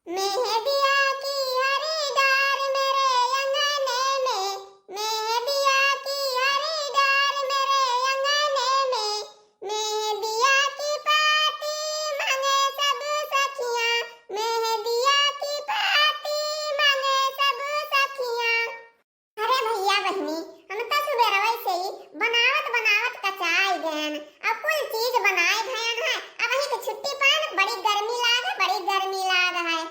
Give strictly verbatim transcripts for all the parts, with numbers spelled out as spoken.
मेहंदिया की हरी डार मेरे अंगने में, मेहंदिया की हरी डार मेरे अंगने में, मेहंदिया की पाती मांगे सब सखियां, मेहंदिया की पाती मांगे सब सखियां। अरे भइया बहिनी, हम त सुबेरवै से ही बनावत बनावत कचाई गयन। अब कुल चीज बनाए भयन है। अबहीं के छुट्टी पान, बड़ी गर्मी लाग, बड़ी गर्मी लाग है।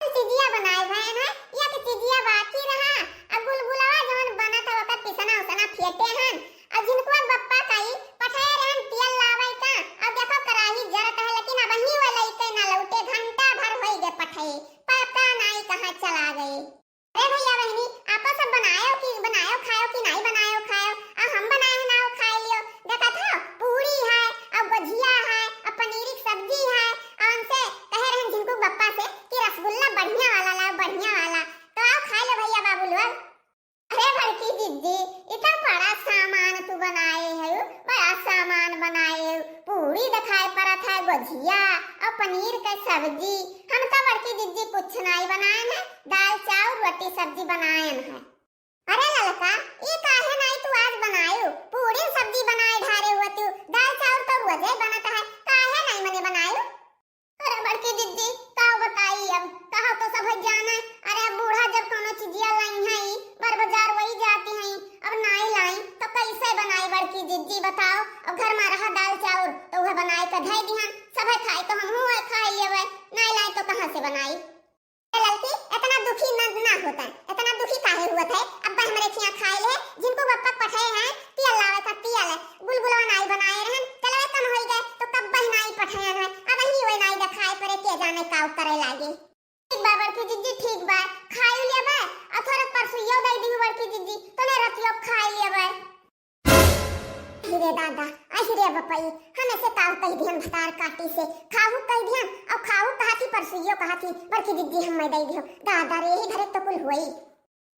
कुल चीजिया बनाए भयन है, एक चीजिया बाकी रहा। अब गुलगुलवा जौन बनत है ओकर पिसना उसना फेटे हन। अब झिनकुआ बप्पा कई पठाए रहन तेल लावै का। अब देखो कराही जरत है, लेकिन अबहीं वो लइके ना लौटे, घंटा भर होई गए पठाए, पता नाई कहाँ चला गए। अरे भइया बहिनी, आपो सब बनायो कि बनायो खायो कि नाई बनायो खायो? आ हम बनाए हैं नाओ खाए लियो। देखत हो, पूरी है, और गोझिया है, और पनीर की सब्जी है, और उनसे कहे रहन झिनकू बप्पा से कि रसगुल्ला बढ़िया वाला लाओ, बढ़िया वाला। तो आओ खाए लो भइया बाबू लोग। अरे बड़की जिज्जी, इतना बड़ा सामान तू बनाए है, बड़ा सामान बनाए है, पूरी दिखाई पड़त है, गोझिया और पनीर के सब्जी। हम तो बड़की जिज्जी कुछ नाई बनाए हैं, दाल चाउर रोटी सब्जी बनाएन है। अरे ललका, ई काहे नाई तू आज बनायू? पूरी सब्जी बनाए ढारे हुआ तू, दाल चाउर तो रोजे बनत है, काहे नाई मने बनायू? अरे बड़की जिज्जी, का बताई अब, कहा तो सब जाने। अरे अब बूढ़ा जब कोनो चीजिया लाई है, बर बाजार वही जाती है, अब नाई लाई तो कैसे बनाई बड़की जिज्जी बताओ? अब घर में रहा दाल चाउर तो वह बनाए के धै दिहन, सब खाई तो हमहू वह खाई लेवे, नाई लाई तो कहाँ से बनाई? ए ललकी, इतना दुखी न, ना होता, इतना दुखी काहे हुआ थे? अब हमरे खिया खाए ले, झिनकू बप्पा पठाए हैं, पियल लावे का पियल है, गुलगुलवा नाई बनाए रहन, तेलवे कम होई गए, तो कब बही नाई पठाए हैं, अब ही वही नाई दिखाए पड़े, के जाने का करे लागे। ठीक बा बड़की जिज्जी, ठीक बा, खाई लेबे, आ थोड़ा परसुइयो दे दी बड़की जिज्जी, तने रतियो खाई लेबे। अहि रे दादा, अहि रे बपई, हम ऐसे काहू कहि दिहन भतार काटी से, खाहू कहि दिहन, और खाहू कहा थी, परसुइयो कहा थी, बड़की जिज्जी हम मैं दे दियो। दादा रे, यही घरे तो कुल हुई।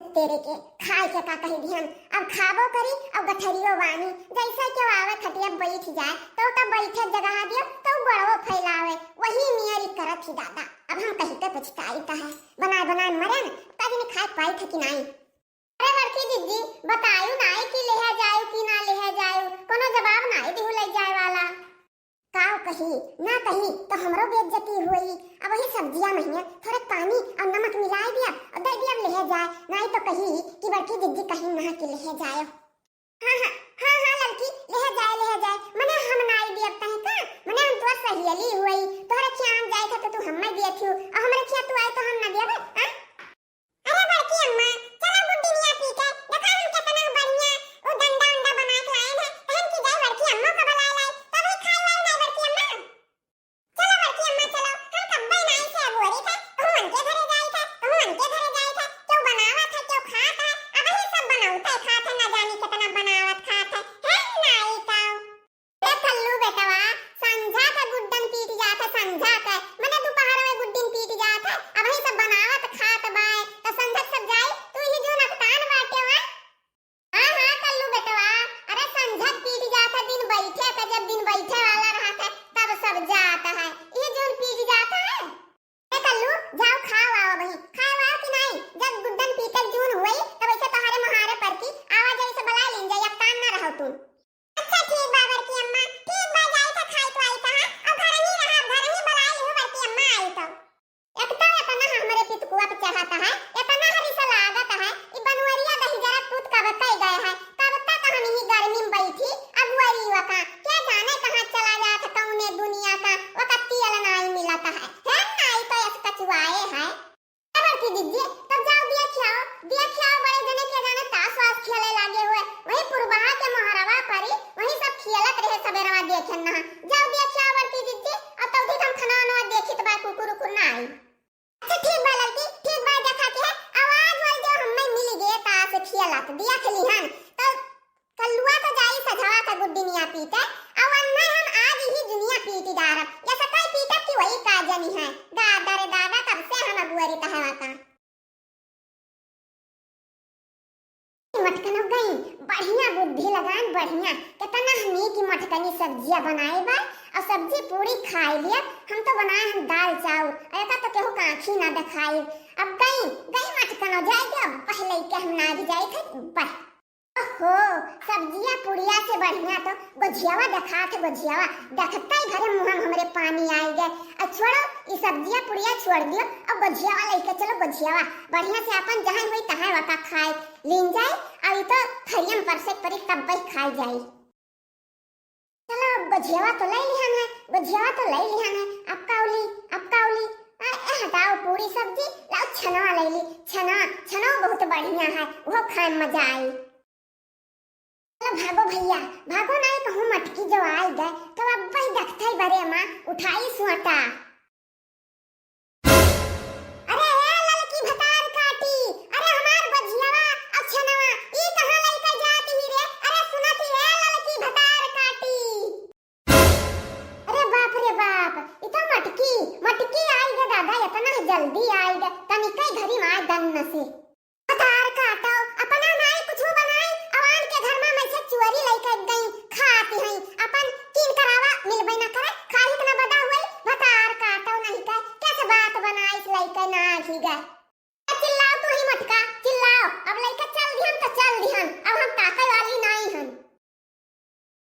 तेरे के, खाए के का कहि दिहन, अब खाबो करी, और गठरियो बानी, जैसे केहू आवे खटिया बैठ जाए, तो तब बैठे जगह दियो, तो बड़वो फैलावे, वही नियरी करत ही दादा। अब हम कहीं तो पछताई तो है, बनाए बनाए मरे न, तब इन्हें खाए पाई थे कि नाई। अरे बड़की जिज्जी, बतायू नाई कि लेहे जायू कि ना लेहे जायू, कोनो जवाब नाई दिहू ले जाए वाला। काव कही, ना कही तो हमरो बेइज्जती हुई। अब वही सब्जिया में थोड़े पानी और नमक मिलाए दिया और दे दिया लेहे जाए, नाई तो कही कि बड़की जिज्जी कही ना कि लेहे जाए। हाँ, हाँ, हाँ, हाँ, ललकी, लेहे जाए, लेहे जाए। मने हम नाई दियब तहे का? मने हम तोर सहेली हुई, तोहरे खियान जाए था तो तू हम्मे दिए थियू, और हमरे खिया तू आई तो हम ना दियब, हाँ? अरे बड़की अम्मा, चलो गुड्डी मियाँ पी के, देखा हम कितना बढ़िया वो डंडा उंडा बना के लाए हैं, तहन की जाए बड़की अम्मा को बुलाए लाई, तभी खाए वाए ना बड़की अम्मा। चलो बड़की अम्मा चलो, हम कब्बे नाई से अगुअरी थे, कहूँ उनके घरे जाई थे, कहूँ उनके घरे जाई थे, क्यों बनावा था, क्यों खात है, अब ही सब बनावत है, खात है, ना जानी कितना बनावत खात है, है नाई तो। ए कल्लू बेटवा, संझा के गुड्डन पीट जात है, संझा के, मने दोपहर में गुड्डन पीट जात है, अब ही सब बनावत खात बाय, तो संझा के सब जाई, तू ही जो नकतान बाटे वा। हाँ, हाँ, कल्लू बेटवा, अरे संझा के पीट जात है, दिन बैठे के, जब दिन बैठे वाला रहत है, तब सब जात है, ये जौन पीट जात है। ए कल्लू, जाओ खाओ आओ बही, खाओ आओ कि नाई? जब गुड्डन पीटक जून हुई, तब ऐसे तोहरे मोहारे पर की आवा जाई से बला लीन जाई, अब तान ना रहो तू। अच्छा ठीक बा बड़की अम्मा, ठीक बा, जाई था खाई तो आई था, हाँ? अब घर ही रहा, अब घर ही बला ली हो बड़की अम्मा आई तो। एक तो इतना हमरे पितकुआ पे चढ़ाता है, इतना हरी से लागत है, ई बनवरिया दही जरा पूत कब तक गए है, कब तक हम ही गर्मी में बैठी, अगुअरी वका, क्या जाने कहाँ चला जात है, कौने दुनिया का, वका तियल नाई मिलत है, है नाई तो ऐसे कचुआए है। ए बड़की जिज्जी, तब जाओ दिया खियाओ, दिया खियाओ, बड़े जने के जाने ताश वाश खेले लागे हुए, वही पुरबहा के मोहरवा परी, वही सब खेलत रहे सबेरवा देखे ना। जाओ दिया खियाओ बड़की जिज्जी, और तौधी हम खाना वाना देखित बा कुकुर उकुर ना आई। अच्छा ठीक बा ललकी, ठीक बा, देखा के है, आवाज वाल जो हमें मिल गए ताश खेलत, दिया खेली हन, तो कल्लुआ तो जाई सझवा के गुड्डी मियाँ पीटे, अउ अन्ना हम आज ही दुनिया पीटी डारब, या सताई पीटब कि वही का जनी है। दादा रे दादा, कब से हम अगुअरी तहवा का। मटकन हो गई, बढ़िया बुद्धि लगान, बढ़िया। कितना नीक मटकनी सब्जिया बनाए बा, अब सब्जी पूरी खाई लिया, हम तो बनाए हम दाल चाउर, अउ एका तो केहू का आँखी ना देखाई। अब गई, गई मटकनो, जाए के अब पहले के हम ना भी जाए थे, बस। ओहो, सब्जिया पुड़िया से बढ़िया तो गोझियावा देखात है, गोझियावा। देखते ही घरे मुँह में हमरे पानी आई गए। अब छोड़ो, ई सब्जिया पुड़िया छोड़ दियो, अब गोझियावा लेके चलो, गोझियावा। बढ़िया से अपन जहाँ होई तहाँ वका खाए लीन जाए, अउ ई तो थरिया में परसे परी तब वही खाई जाई। चलो, अब गोझियावा तो ले लिहन है, गोझियावा तो ले लिहन है, अब का उली, अब का उली। आ, ए, हटाओ पूरी सब्जी, लाओ छनवा ले ली, छना, छनवा बहुत बढ़िया है, वो खाए में मजा आई। चलो भागो भैया, भागो, नाहीं कहूँ मटकी जो आई गए, तो अब वही देखते ही बरे माँ उठाई सुअटा। अरे ए ललकी भतार काटी, अरे हमार गोझियावा अउ छनवा, ई कहाँ लइके जात ही रे? अरे सुनत ही ए ललकी भतार काटी। अरे बाप रे बाप, ई तो मटकी, मटकी आई गे दादा, इतना जल्दी आई गे, तनिके घरी में आए दन्न से।